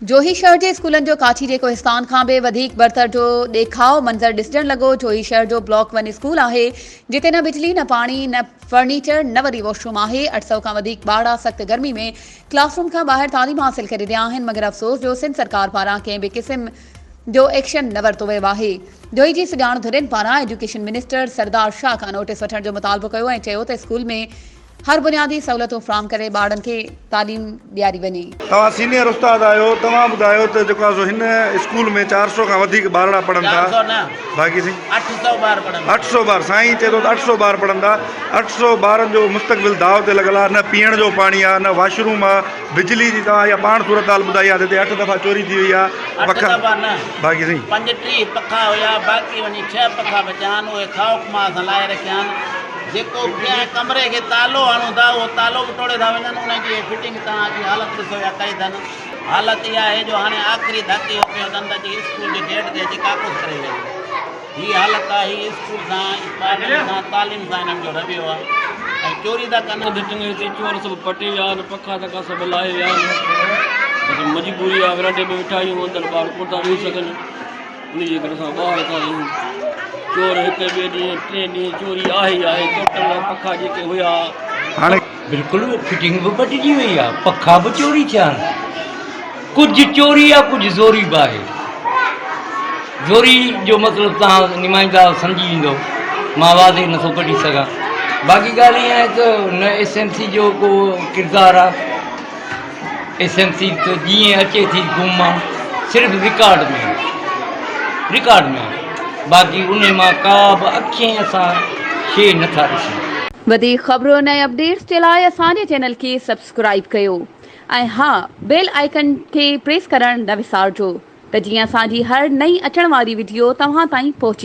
جوهي شهر جي اسڪولن جو ڪاڇي جي ڪوهستان کان به وڌيڪ برتر جو ڏيکاء منظر ڏسجڻ لڳو، جوهي شهر جو بلاڪ ون اسڪول آهي جتي نه بجلي نه پاڻي نه فرنيچر نه وري واش روم آهي، 800 کان وڌيڪ ٻارڙا سخت گرمي ۾ ڪلاس روم کان ٻاهر تعليم حاصل ڪري رهيا آهن مگر افسوس جو سنڌ سرڪار پاران ڪنهن به قسم جو ايڪشن نه ورتو ويو آهي. جوهي جي سڄاڻ ڌرين پاران ايجوڪيشن منسٽر سردار شاهه کان نوٽيس وٺڻ جو مطالبو ڪيو ۽ چيو ته اسڪول ۾ هر بنيادي سهولتون فراهم ڪري ٻارڙن کي تعليم ڏياري وڃي. توهان سينيئر استاد آهيو توهان ٻڌايو ته جيڪو آهي سو هن اسڪول ۾ 400 کان وڌيڪ ٻارڙا پڙهن ٿا 400 نه باقي سائين 800 ٻار پڙهن ٿا. 800 ٻار سائين چئي ٿو ته 800 ٻار پڙهن ٿا 800 ٻارن جو مستقبل داء تي لڳل آهي نه پيئڻ جو پاڻي آهي نه واش روم آهي بجلي جي توهان اها پاڻ صورتحال ٻڌائي آهي ته هتي اٺ دفعا چوري ٿي وئي آهي اٺ پکا دفعا نه باقي سائين 35 پکا هيا باقي وڃي ڇهه پکا بچيا آهن اهي خوف مان اسان لاهي رکيا آهن. جيڪو ڪنهن ڪمري کي تالو هڻون ٿا اهو تالو به ٽوڙي ٿا وڃن ان جي فٽنگ توهان اچي حالت ڏسو يا ڪئي اٿن حالت اها آهي جو هاڻي آخري ڌڪ اهو پيو اٿن ته اچي اسڪول جي گيٽ تي اچي ڪاڪوس ڪري ويا آهن هي حالت آهي هي اسڪول سان ٻارن سان تعليم سان هنن جو رويو آهي ۽ چوري ٿا ڪن. اڌ ٽنگي تي چور سڀ پٽي ويا آهن پکا تکا سڀ لاهي ويا آهن بس مجبوري آهي ورانڊي ۾ ويٺا آهيون اندر ٻار ڪونه ٿا ويهي سگهن. انهيء جي ڪري اسان ٻاهر ٿا ويهون. چور هڪ ٻئي ڏينهن، ٽئين ڏينهن چوري آهي ئي آهي. ٽوٽل پکا جيڪي هيا. هاڻي. بلڪل فٽنگ به پٽجي وئي آ پکا به چوري ٿيا آهن ڪجهه چوري آ ڪجهه زوري به آهي زوري جو مطلب توهان نمائندا سمجهي ويندو مان واضح نٿو ڪڍي سگهان باقي ڳالهه اها آهي ته نه ايس ايم سي جو ڪو ڪردار آ ايس ايم سي ته جيئن اچي ٿي گم آ صرف رڪارڊ ۾ رڪارڊ ۾ باقي انهي مان ڪا به اکين سان شي نٿا ڏسون. وڌيڪ خبرن ۽ اپڊيٽس جي لاء اسان جي چينل کي سبسڪرائيب ڪيو ۽ ها بيل آئيڪن کي پريس ڪرڻ نه وسارجو ته جيئن اسان جي هر نئين اچڻ واري وڊيو توهان تائين پهچي.